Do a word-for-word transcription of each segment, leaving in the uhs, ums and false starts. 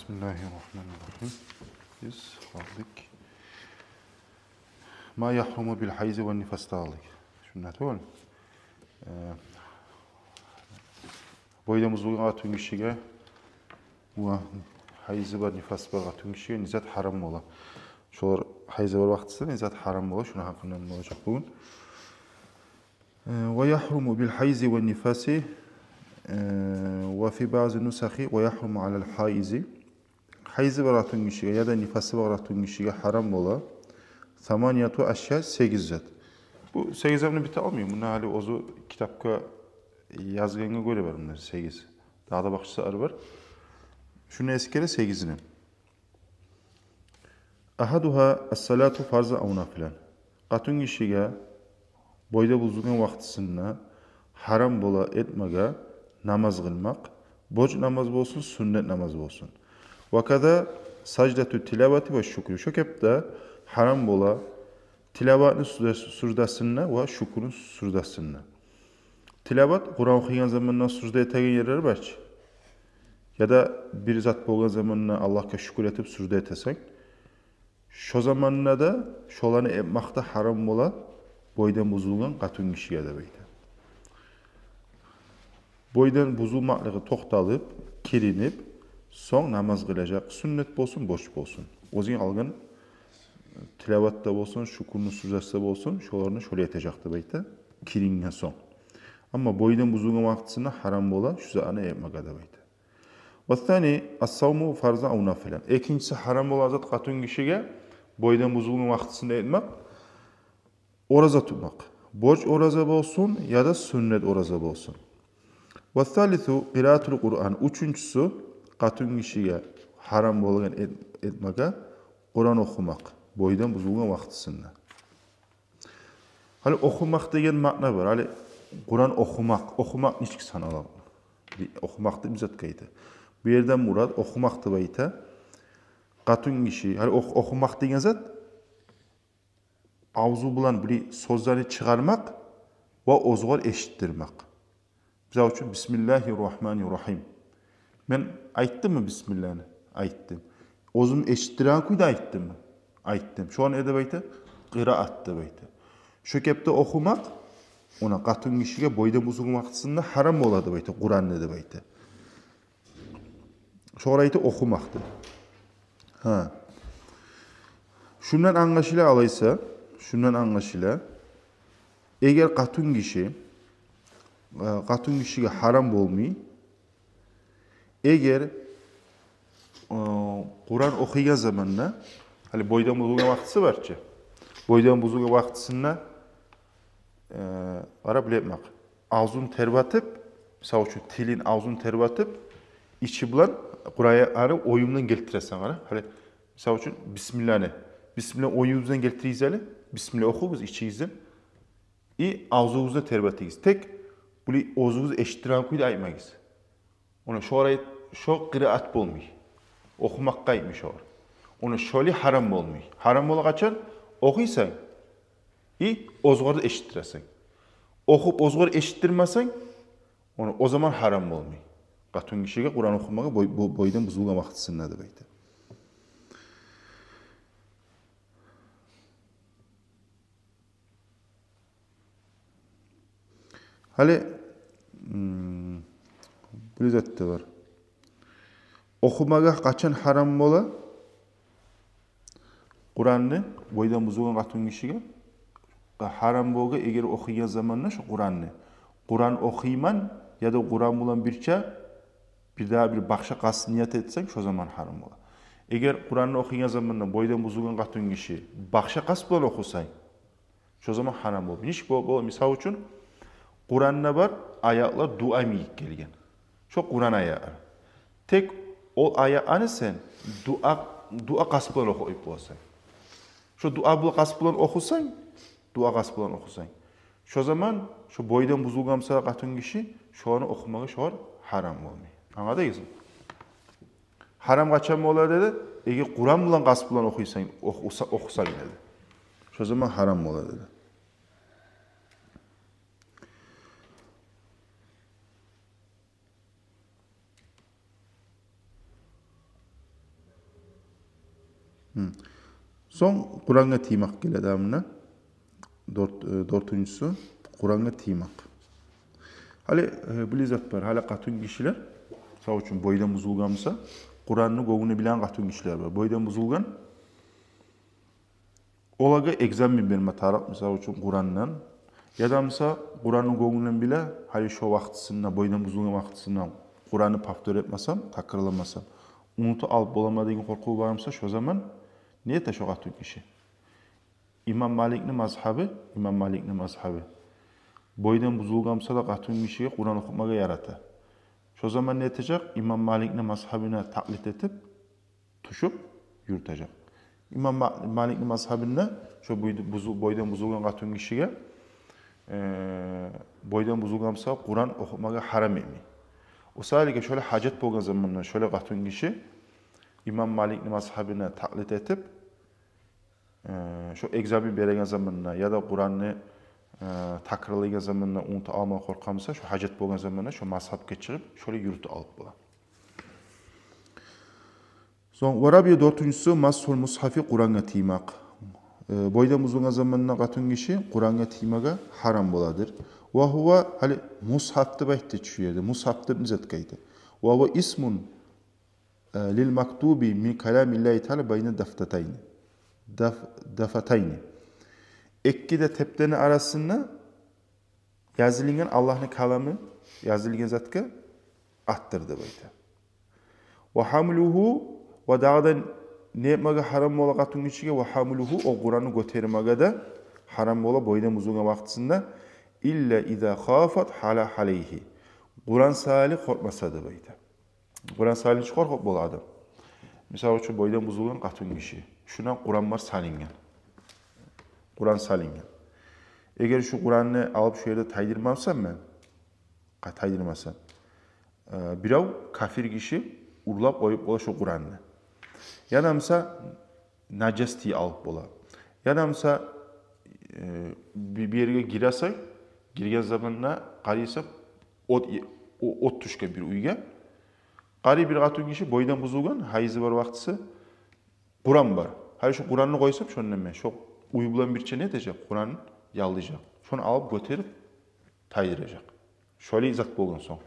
Бисмиллагьи ррагьмани ррагьим. Биз къалдыкъ. Ма ягьруму бил гьайзи ва нифасда къалдыкъ. Шунда тюгюлмю? Э, бойдан бузулгъан къатынгишиге ва гьайзы бар, нифасы бар къатынгишиге не зат гьарам бола? Шолар, гьайзы бар вакътисинде не зат гьарам бола? Шуну гьакъындан болажакъ бугюн. Э, ва ягьруму бил гьайзи ва нифаси, э, ва фи баъзи нусахи ва ягьруму алал гьаизи. Гьайзы бар къатынгишиге яда нифасы бар къатынгишиге гьарам бола. Саманияту ашя, сегиз зат. Бу сегиз затны битире алмайман. Муна гьали оьзю китапгъа язгъангъа гёре бар муна сегиз. Дагъы да башгъасы ары бар. Шуну эсгере сегизни. Агьадугьа ас-салату фарзан ав нафилан. Къатынгишиге бойда бузулгъан вакътисинде гьарам бола этмеге намаз къылмакъ, борч намаз болсун, сюннет намаз болсун. Ва каза саждату тилавати ва шукри. Шо кепде гьарам бола тилаватны сужда-, суждасында ва шукрну суждасында. Тилават, Къуран охуйгъан заманда сужда этеген ерлер бар чы. Яда бир зат болгъан заманда Аллагьгъа шукур этип сужда этесен. Шо заманда да шоланы этмакъ да гьарам бола бойдан бузулгъан къатынгишиге деп айта. Бойдан бузулмакълыгъы токъталып, киринип, сонг намаз къылажакъ, сюннет болсун, борч болсун. Оьзюнг алгъан тилават да болсун, шукурну суждасы да болсун, шоланы шолай этежек деп айта, киринген сонг. Амма бойдан бузулгъан вакътисинде гьарам бола шу затны этмеге деп айта. Ва сани ас-савму фарзан ав нафилан. Экинчиси гьарам болагъан зат къатынгишиге бойдан бузулгъан вакътисинде этмек, ораза тутмакъ. Борч ораза болсун яда сюннет ораза болсун. Ва салису къираатул Къуран. Уьчюнчюсю къатынгишиге гьарам болгъан эт-, этмеге Къуран охумакъ бойдан бузулгъан вакътисинде. Гьали охумакъ деген маъна бар. Гьали Къуран охумакъ, охумакъ нечик санала? Бир охумакъ деп затгъа айта. Бу ерден мурат охумакъ деп айта. Къатынгиши, гьали ох-, охумакъ деген зат авзу булан бир сёзлени чыгъармакъ ва оьзгер эшитдирмек. Мисал учун, бисмиллагьи ррагьмани ррагьим. Мен айтдыммы бисмилланы? Айтдым. Оьзюм эшитдиреген кюйде айтдыммы? Айтдым. Шону не деп айта? Къираат деп айта. Шо кепде охумакъ, ону къатынгишиге бойдан бузулгъан вакътисинде гьарам бола деп айта, Къуранны деп айта. Шогъар айта охумакъ деп. Гьа. Шундан англашыла алайса, шундан англашыла. Эгер къатынгиши, э, къатынгишиге гьарам болмай, эгер, э, Къуран охуйгъан заманда, гьали бойдан бузулгъан вакътиси бар чы, бойдан бузулгъан вакътисинде, э, къарап биле этмек. Авзун тербетип, мисал учун, тилин, авзун тербетип, ичи булан Къуран аны оюндан гелтиресен, къара. Гьали, мисал учун, бисмилланы. Бисмилла оюндан гелтиригиз гьали. Бисмилла охугъуз ичигизден. И авзугъузну тербетигиз. Тек булай оьзюгюз эшитдиреген кюйде айтмагъыз. Ону шогъар айт-, шо къираат болмай. Охумакъгъа айтмай шогъар. Ону шолай гьарам болмай. Гьарам бола къачан? Охуйсан и оьзгер де эшитдиресен. Охуп оьзгер эшитдирмесенг, ону о заман гьарам болмай. Къатынгишиге Къуран охумагъа бой-, бо-, бойдан бузулгъан вакътисинде деп айта. Гьали, м, бир зат да бар. Охумагъа къачан гьарам бола? Къуранны бойдан бузулгъан къатынгишиге гьарам бола, эгер охуйгъан заманда шо Къуранны. Къуран охуйман, яда Къуран булан бирче бир дагъы бир башгъа къаст ният этсенг, шо заман гьарам бола. Эгер Къуранны охуйгъан заманда бойдан бузулгъан къатынгиши башгъа къаст булан охусанг, шо заман гьарам бола. Нечик бола? Бола, мисал учун, Къуранда бар аятлар дуа йимик гелген. Шо Къуран аятлар. Тек ол аятланы сен дуа, дуа къаст булан охуп боласан. Шо дуа бу къаст булан охусанг, дуа къаст булан охусанг, шо заман шо бойдан бузулгъан буса къатынгиши, шоланы охумагъа шогъар гьарам болмай. Англадыгъызмы? Гьарам къачан бола деди? Эгер Къуран булан къаст булан охуйсан, ох-, охуса-, охусанг деди. Шо заман гьарам бола деди. Сонг Къурангъа тиймакъ геле де мунда. Дёрт-, э, дёртюнчюсю Къурангъа тиймакъ. Гьали, э, булай зат бар. Гьали къатынгишилер, мисал учун, бойдан бузулгъан буса, Къуранны гёнгюне билеген къатынгишилер бар. Бойдан бузулгъан, олагъа экзамен берме тарыкъ, мисал учун, Къурандан. Яда буса Къуранны гёнгюнден биле, гьали шо вакътисинде, бойдан бузулгъан вакътисинде Къуранны повтор этмесем, такрарламасам, унутуп алып боламан деген къоркъув бар буса, шо заман не эте шо къатынгиши? Имам Маликни мазгьабы, Имам Маликни мазгьабы, бойдан бузулгъан буса да къатынгишиге Къуран охутмагъа ярата. Шо заман не этежек? Имам Маликни мазгьабына такълид этип, тюшюп юрютежек. Имам Ма-, Маликни мазгьабында шо буйду-, бузу-, бойдан бузулгъан къатынгишиге, э, бойдан бузулгъан буса, Къуран охутмагъа гьарам этмей. О саялы шолай гьажат болгъан заманда шолай къатынгиши Имам Маликни мазгьабына такълид этип, э, шо экзамен береген заманда яда Къуранны, э, такрарлайгъан заманда унутуп алма къоркъа буса, шо гьажат болгъан заманда шо мазгьабгъа чыгъып, шолай юрютюп алып бола. Сонг, ва рабиъ, дёртюнчюсю, масгьул мусгьафи, Къурангъа тиймакъ. Э, бойдан бузулгъан заманда къатынгиши Къурангъа тиймеге гьарам боладыр. Ва гьува, гьали мусгьаф деп айтды чы шу ерде. Мусгьаф деп не затгъа айта? Ва гьува исмун, э, лил мактуби мин каламиллагьи таала байна дафтатайни. Даф-, дафатайни. Эки де тептени арасында язылынгъан Аллагьны каламы язылгъан затгъа атдыр деп айта. Ва гьамлугьу, ва дагъы да не этмеге гьарам бола къатынгишиге? Ва гьамлугьу, о Къуранны гётермеге де гьарам бола бойдан бузулгъан вакътисинде, илла иза хафат гьала гьалайгьи. Къуран саялы къоркъмаса деп айта. Къуран саялы нечик къоркъуп бола адам? Мисал учун, бойдан бузулгъан къатынгиши. Шунда Къуран бар салынгъан. Къуран салынгъан. Эгер шу Къуранны алып шу ерде тайдырмасам мен, къа-, тайдырмасам, э, бирев, капир гиши, урлап къоюп бола шу Къуранны. Яда буса нажас тийип алып бола. Яда буса, э, би-, бир ерге гиресен, гирген заманда къарайсан, от, о-, от тюшген бир уьйге. Къарай бир къатынгиши, бойдан бузулгъан, гьайызы бар вакътиси, Къуран бар. Гьали шу Къуранны къойсам, шондан мен шо уьй булан бирче не этежек? Къуранны яллажакъ. Шону алып гётерип тайдыражакъ. Шолай зат болгъан сонг,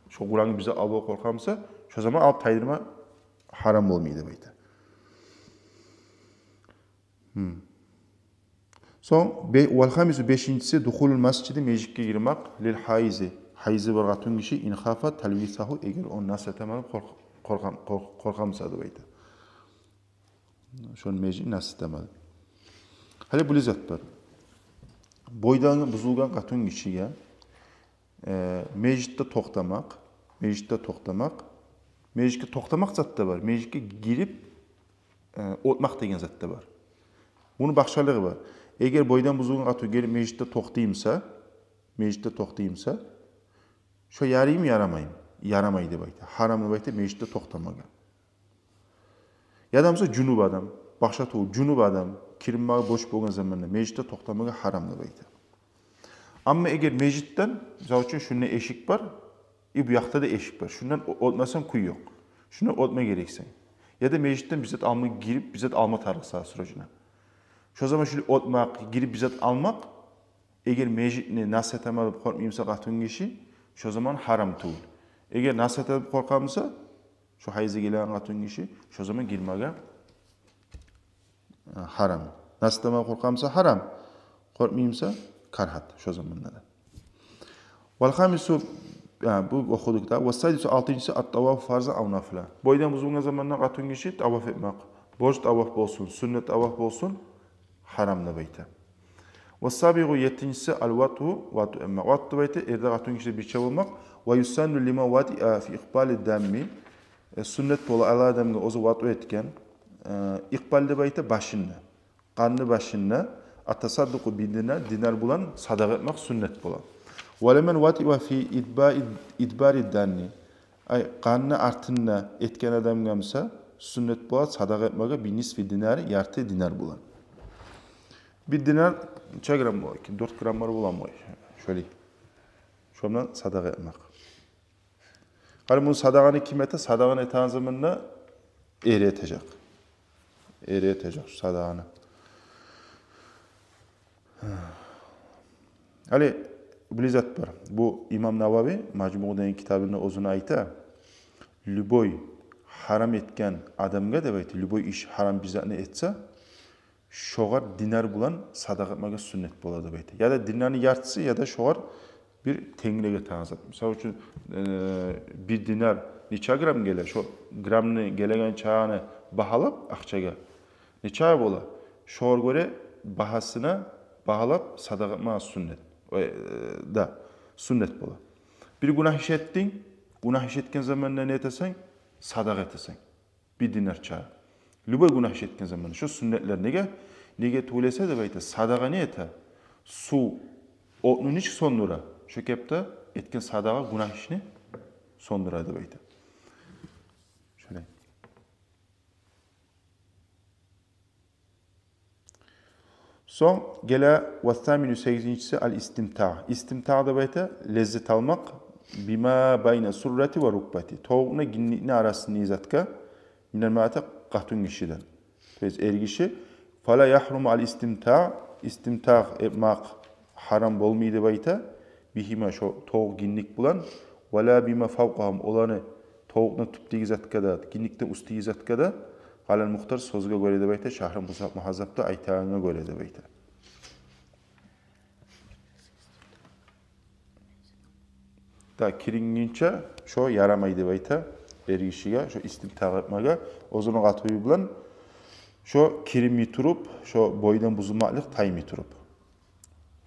шо Къурангъа бир зат алып къоркъа буса, шо заман алып тайдырма гьарам болмай деп айта. Сонг, бе-, вал хамису, бешинчиси, духулул масжиди, межитге гирмек, лил гьайизи, гьайызы бар къатынгиши, ин хафат талвисагьу, эгер ону нас этемен деп къоркъ-, къоркъа-, къоркъ-, къоркъа буса деп айта. Шону межитни нас этемен деп. Гьали булай зат бар. Бойдан бузулгъан къатынгишиге, э, межитде токътамакъ, межитде токътамакъ, межитге токътамакъ зат да бар, межитге гирип, э, отмакъ деген зат да бар. Муну башгъалыгъы бар. Эгер бойдан бузулгъан къатын гелип межитде токътай буса, межитде токътай буса, шо яраймы, ярамаймы? Ярамай деп айта. Гьарам деп айта межитде токътамагъа. Яда буса жунуп адам, башгъа тюгюл, жунуп адам, киринмеге борч болгъан заманда межитде токътамагъа гьарам деп айта. Амма эгер межитден, мисал учун, шунда эшик бар, и бу якъда да эшик бар, шундан о-, отмасанг кюй ёкъ. Шундан отма герексен. Яда межитден бир зат алма гирип, бир зат алма тарыкъсан срочно. Шо заман шулай отмакъ, гирип бир зат алмакъ, эгер межитни нас этемен деп къоркъмай буса къатынгиши, шо заман гьарам тюгюл. Эгер нас этемен деп къоркъа буса, шо гьайызы гелген къатынгиши, шо заман гирмеге, э, гьарам. Нас этемен деп къоркъа буса гьарам, къоркъмай буса карагьат шо заманда да. Вал хамису, э, бу охудукъ да. Вас садису, алтынчысы, ат-таваф фарзан ав нафла. Бойдан бузулгъан заманда къатынгиши таваф этмек. Борч таваф болсун, сюннет таваф болсун, гьарам деп айта. Вас сабигъу, еттинчиси, ал-ватъу, ватъу этмек. Ватъу деп айта эрде къатынгишиде бирче болмакъ. Ва юсанну лиман ватиа фи икъбали дамми. Э, сюннет бола ол адамгъа, оьзю ватъу этген. Э, икъбал деп айта башында. Къанны башында. Ат-тасаддукъу би динар, динар булан садагъа этмек сюннет бола. Ва лиман ватиа фи идбари, идбари данни. Ай, къанны артында этген адамгъа буса сюннет бола садагъа этмеге би нисфи динар, ярты динар булан. Бир динар нече грамм бола экен? Дёрт грамм бар боламы? Шолай. Шондан садагъа этмек. Гьали муну садагъаны ким эте? Садагъаны этеген заманда эри этежек. эретежек шу садагъаны. Гьали бир зат бар. Бу имам Навави Мажмуъ деген китабында оьзюню айта, любой гьарам этген адамгъа деп айта, любой иш гьарам бир затны этсе, шогъар динар булан садагъа этмеге сюннет бола деп айта. Яда динарны яртысы, яда шогъар бир тенглеге тангы зат. Мисал учун, э, бир динар нече грамм геле, шо граммны гелеген чагъын багьалап акъчагъа, нече бола, шогъар гёре багьасына багьалап садагъа этмеге сюннет. Ой, э, да, сюннет бола. Бир гюнагь иш этдинг, гюнагь иш этген заманда не этесен? Садагъа этесен. Бир динарча. Любой гюнагь иш этген заманда. Шо сюннетлер неге? Неге тюгюл эсе деп айта, садагъа не эте? Сув отну нечик сёндюре, шо кепде этген садагъа гюнагь ишни сёндюре деп айта. Шолай. Сонг геле, вассамину, сегизинчиси, ал-истимтагъ. Истимтагъ деп айта леззет алмакъ, бима байна суррати ва рукбати, тобукъну, гиндикни арасындагъы затгъа, минал маръати, къатынгишиден. То есть эргиши. Фала яхруму ал-истимтагъ, истимтагъ этмакъ гьарам болмай деп айта, бигьима, шо тобукъ, гиндик булан, вала бима фавкъагьума, оланы, тобукъну тюпдеги затгъа да, гиндикни уьстдеги затгъа да, алал мухтар, сёзге гёре деп айта, Шаргь Мугьаззабда айтагъангъа гёре деп айта. Да, кирингинче шо ярамай деп айта эргишиге, шо истимтагъ этмеге, оьзюню къатыны булан, шо киринмей туруп, шо бойдан бузулмакълыкъ таймай туруп.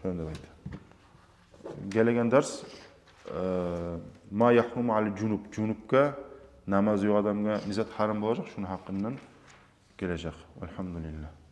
Шону деп айта. Гелеген дарс, э, ма яхруму алал жунуб, жунубгъа, намаз ёкъ адамгъа не зат гьарам болажакъ, шону гьакъындан гележек. Альгьамдулиллагь.